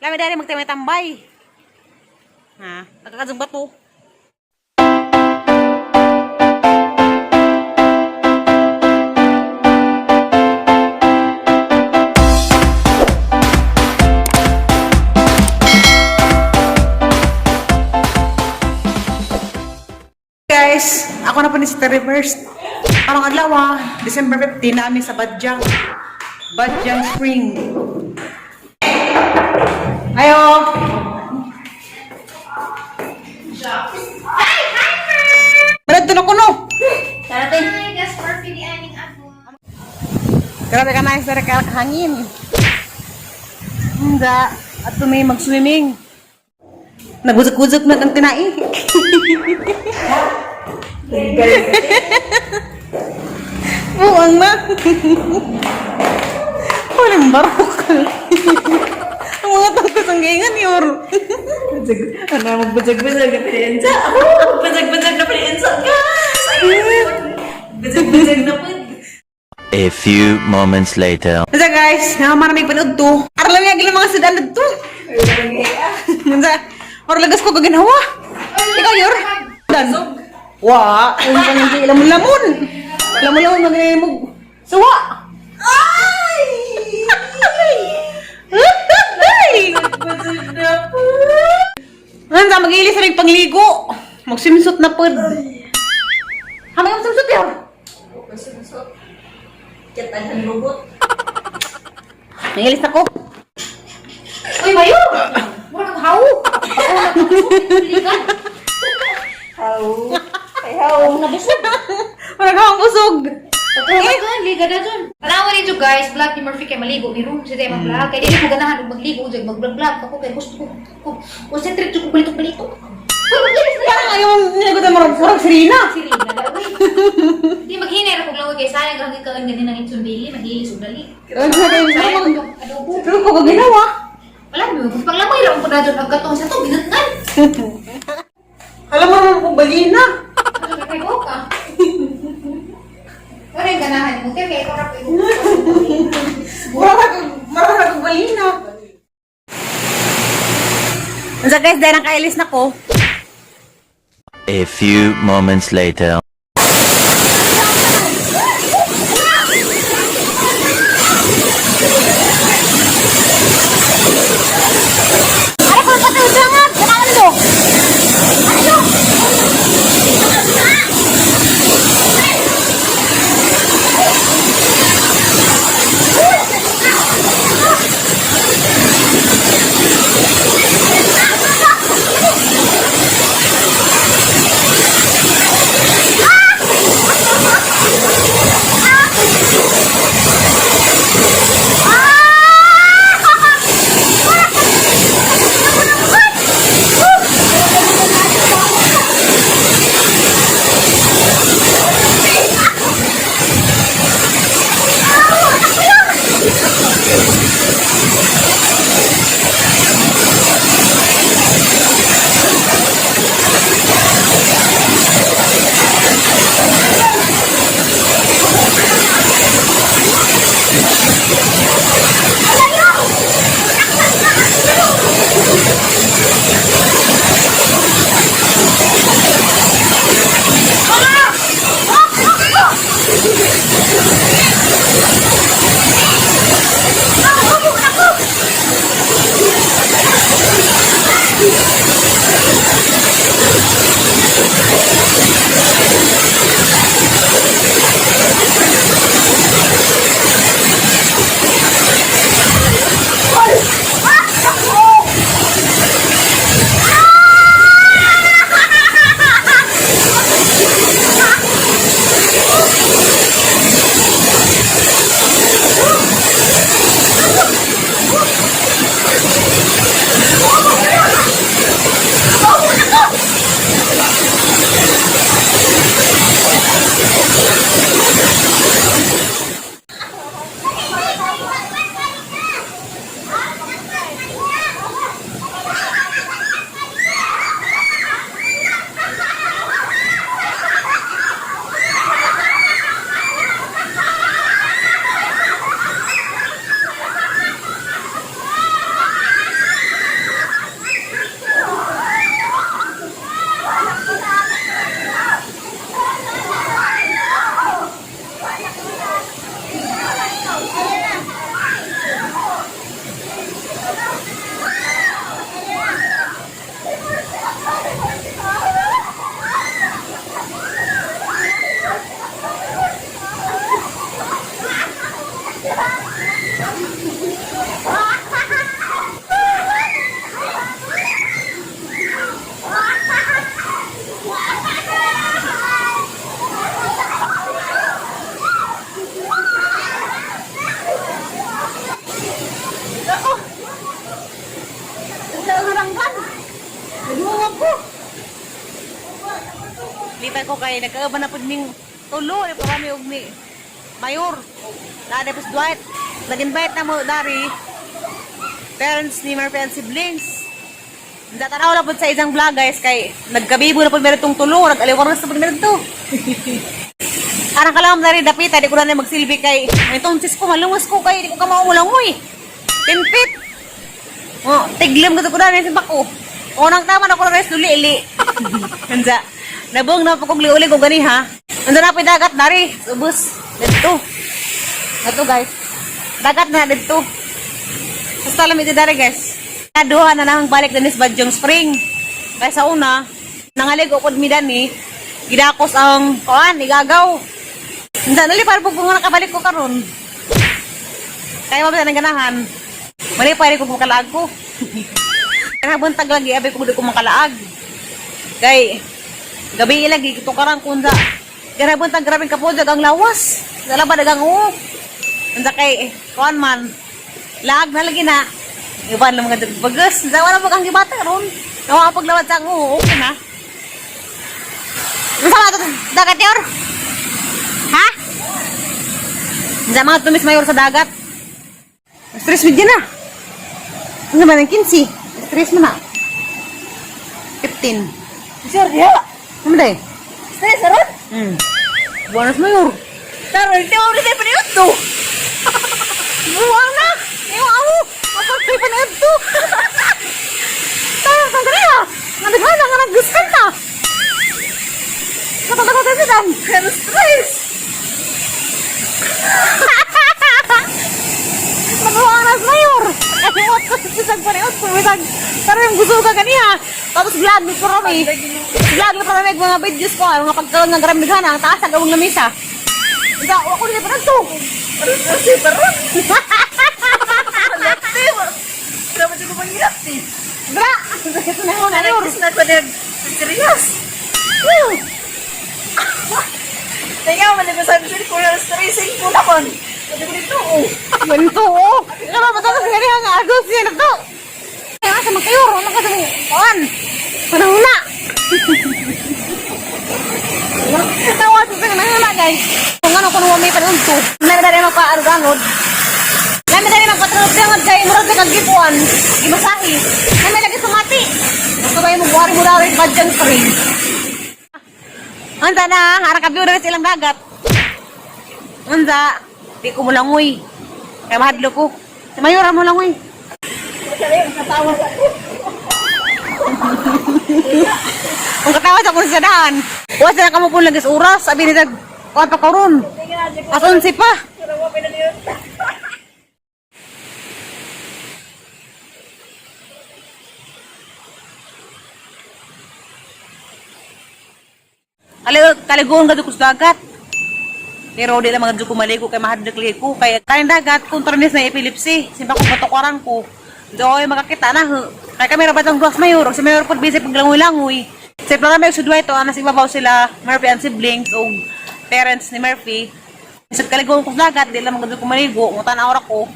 Lami dari magtambay-tambay. Ha? Nagkakadong bato. Guys, ako na po ni Sita Reverse. Parang adlaw ah, December 15 namin sa Badyang. Badyang Spring. Ayo! Hi, na ko no! Tara tayo. Hi, gas for pili aning ako. Grabe ka na sa hangin. Hindi. At may mag-swimming. Naguzok-uzok na ang tinai. Buang na. Walang barok. Ang mga tangkos ang gaingan yor. Ano, magbajag-bajag na piniinsa. Oh, magbajag-bajag na piniinsa, guys! Ayun! Bajag-bajag na po. A few moments later. Nasa guys, nga maraming panood to. Arlam nga gilang mga sudan to. Nasa, maralagas ko kaginawa. Ikaw yor. Dan. Wa, ang pang lamon-lamon. Lamon-lamon maginay mo. Suwa. Ay! Ay! Bajag na po. Nasa magilis rin pangligo. Mag-swimsuit na pod. Hamay ang swimsuit yor. Masusot. Kita ng robot. Nangilis ako. Uy, mayo! Mura kang hawo. Ligan. How? Ay, how? Nabusog. Wala kang busog. Eh, liga na dun. Tanawa ninyo guys, vlog ni Murphy kay maligo. Ni room siya tayo mag-vlog. Kaya dili ko ganahan og magligo jud mag-vlog ako kay gusto ko ko concentrate jud ko balito-balito. Uy, magilis na. Parang ayaw mong ninagutan mo murag Serena. Si Rina daw. Uy. Di maghinay ra kog laway kay sayang ra kaon ganin ang itson dili magilis og dali. Sayang Pero ang adobo. ko ginawa. Wala mo, panglamoy ra ko na dun ang katong sa to ginatnan. Alam mo naman kung balina. Ano ka kay ka? Wala yung ganahan mo, kaya ikaw ra ko. Marang kong balina. Unsa guys, dahil ang kailis na ko. A few moments later. Ano ko pati usangat? Kailangan mo. Ano? Ako. Sa haranggan. Nagungag ko. Lipay ko kay nagkaaban na pud ming tulo eh para mi og ni mayor. Naa pus Dwight. Nag-invite na mo dari parents ni Murphy and siblings. Tanaw na pud sa isang vlog, guys, kay nagkabibo na pud meron tong tulo, nag-aliwaras na pud meron to. Arang kalam dari dapita, di ko na magsilbi kay may tonsis ko, malungas ko kay di ko kamao ulangoy. 10 feet. Oh, tiglim ko na rin ko. Unang tama na ko na rin duli-ili. Kansa, nabong na po kong liuli ko gani ha. Ando na po dagat dari, ubos. Dito. Ito, guys. Dagat na dito. Basta lang ito dari, guys. Duha na nang balik na nis Badyong Spring. Kaya sa una, nangaligo ko mi dani, gidakos ang kuan, igagaw. Unsa nali para pug nga nakabalik ko karon. Kaya mabita ng ganahan. Mali pa rin ko makalaag ko. Kaya buntag lagi, abi ko di ko makalaag. Kay, gabi lagi, tukarang kunda. Kaya buntag grabing kapudag ang lawas. Dala ba dagang uok. Unsa kay, kuan man, laag na lagi na. Iban lang mga bagas. Unsa wala pag ang gibata ron. Nawa paglawad sa ang okay na. Unsa ba ito dagat yor? Ha? Unsa mga tumis mayor sa dagat? Stress mo dyan na. Ano ba ng 15? Stress mo na. 15. Sir, diha. Ano ba eh? Stress aron. Buwanas mayor. Taro, hindi mo ulit pa to. Buwang na! Yung amo! Mapagpay pa na ito! Tayo, sandali ha! Nagdaghan na nga nagdiskan ta! Natatakot kasi dan! Pero stress. Magawa na sa mayor! Kalimot ko sa bisag pa rin. Bisag, pero yung gusto ka ganiha. Tapos vlog ni Purami. Vlog na parami mga videos ko. Mga pagkaroon ng garamighan. Ang taas ang gawang lamisa. Isa, ako rin pa to. Aron kasi parang. Halate. Dapat ko manghirap eh. Dra! Ito na ako na Aron na ko nag serious. Woo! Kaya man ko sabi sir ko na stressing ko na kon. Sabi ko dito oh. Ganito, oh. Ano ba ito? Kasi nga, agos niya na to. Kaya nga sa mga kayo, ano ka sa mga kuan? Panahon na. Tawa sa panahon na, guys. Kung ano, kung may panahon to. Meron na rin magpa-arugangod. Meron na rin magpa-arugangod kay murag na kagipuan. Imasahi. Meron lagi sumati. Gusto ba yung magwari-murari badyang spring? Unsa na, harang kabiyo na silang dagat. Unsa, di ko mulangoy. Kaya mahadlo ko. Si Mayora mo langoy. Kung katawa sa kung sa daan, wala na kamo po lagi sa oras. Sabi nila, kuha pa karon. As 11 pa. Kaligoon ka sa dagat. Pero di lang mga ko maligo kay mahadlok lagi ko. Kay kanin dagat kontra nis na epilepsy. Simba ko patukaran ko. Doy makakita na ho. Kay kami ra batang duwas mayor. Si mayor pud busy paglangoy-langoy. Sa plano may sudway to anas ibabaw sila Murphy and siblings o parents ni Murphy. Sa kaligoon ko sa dagat, di lang mga ko maligo. Ngutan ra ko.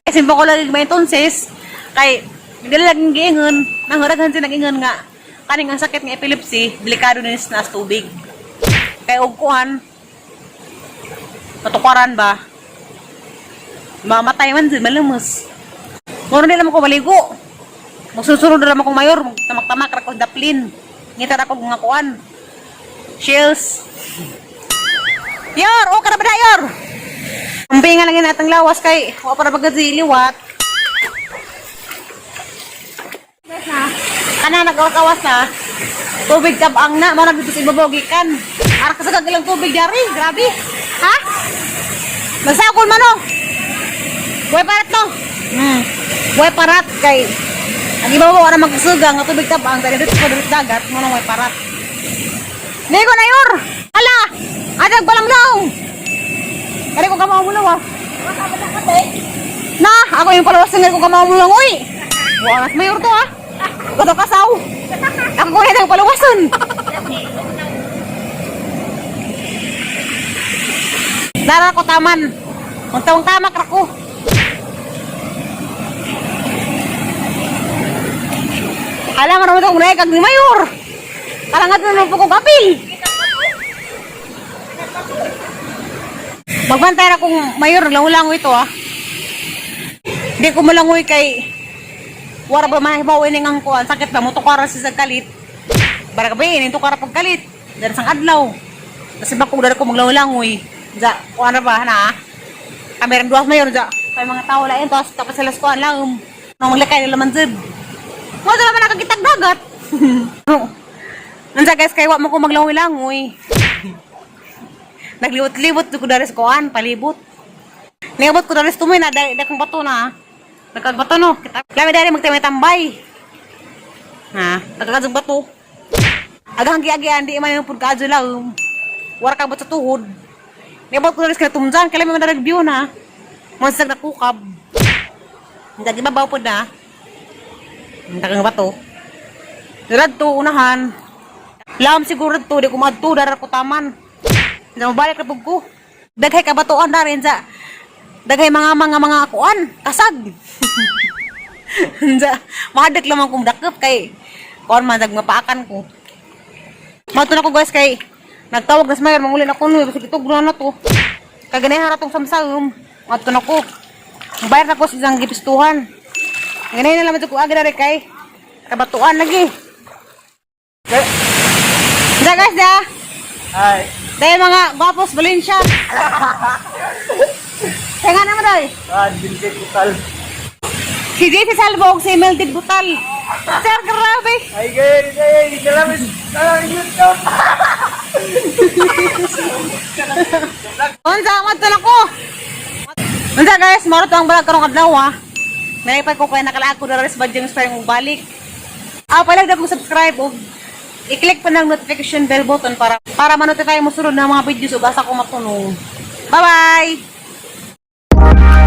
Kay simba ko lagi may entonces kay hindi laging giingon, nanguraghan siya nag-ingon nga kaning ang sakit nga epilepsy, delikado ni sa tubig. Kay og kuan matukaran ba? Mamatay man jud malumos. Muro di naman ko maligo. Magsusunod na naman akong mayor, tamak-tamak ra ko daplin. Ngita ra ko mga kuan. Shells. Yor, okay na ba na, Yor? Ang nga lang yun atang lawas kay wa para bagad si liwat. Kana nagawas-awas na. Tubig tabang na, mao na dito sa ibabaw gikan. Ara ka sa ilang tubig dari, grabe. Ha? Magsakol man oh. Buhay parat no. Buhay parat kay ang ibabaw wala magsuga nga tubig tabang dali dito sa dagat mo nang buhay parat. Nigo na yor. Ala, adag balang laong. Kaya ko kamaw mo ah. Na, ako yung palawas ng ko kamaw mo lang, uy. Buwangas mayor to ah. Kato kasaw. Ako ko na yung palawasan. Dara ko taman. Ang tawang tamak ra ko. Alam mo naman itong kag ni Mayor. Kalangat na naman po kong apil. Magbantay na kung Mayor, langoy-langoy ito ah. Hindi ko malangoy kay wara ba mahibaw ini ang kuan sakit ba mo tukara si sa kalit. Bara gabi ini tukara pagkalit. Dari sang adlaw. Kasi ba kung dari ko maglangoy-langoy. Ja, kuan na ba na? Kami rin duwas mayor ja. Kay mga tao lain tapos tapos sila sa kuan lang. Nang maglakay nila man jud. Mo naman nakakitag dagat. Nansa guys, kay wa mo ko maglangoy-langoy. Nagliwot-liwot ko dari sa kuan, palibot. Niabot ko dari sa tumoy na dai dakong bato na. Nagkag bato no. Kita lami dari magtamay-tambay. Ha, nagkakadjong bato. Agang giagian di man yung pud kaadyo lang. Wara ka sa tuhod. Niabot ko dari sa tumjan, kay lami man darag view na. Mansag na kukab. Hindi gibabaw pod na. Ang dagang bato. Dala to unahan. Lam siguro to di ko maadto dara ko taman. Hindi mabalik na pug ko. Daghay kabatuan na rin sa daghay mga kuan, kasag. Sa mahadak lamang kong dakep kay kuan man dag mapaakan ko. Mato na ko guys kay nagtawag na sa mayor mangulin ako no bisag itugro na to. Kay ganahan ra tong samsam. Mato na ko. Bayar na ko sa isang gipistuhan. Ganahan na lang ko aga dere kay kabatuan lagi. Da guys da. Ay, Dahil mga gwapos Valencia. Kaya nga naman doy. ah, Vincent Butal. Si JC Salvo og si Melded Butal. Sir, grabe. Ay, guys, ay, salamat sa YouTube. Unsa man na ko. Unsa guys, maro to ang balag karong adlaw ah. Naipay ko kay nakalaag ko dara sa Badyang Spring ug balik. Ah, palag na kong subscribe ug i-click pa ng notification bell button para ma-notify mo sunod na mga videos ug asa ko matunong. Bye-bye.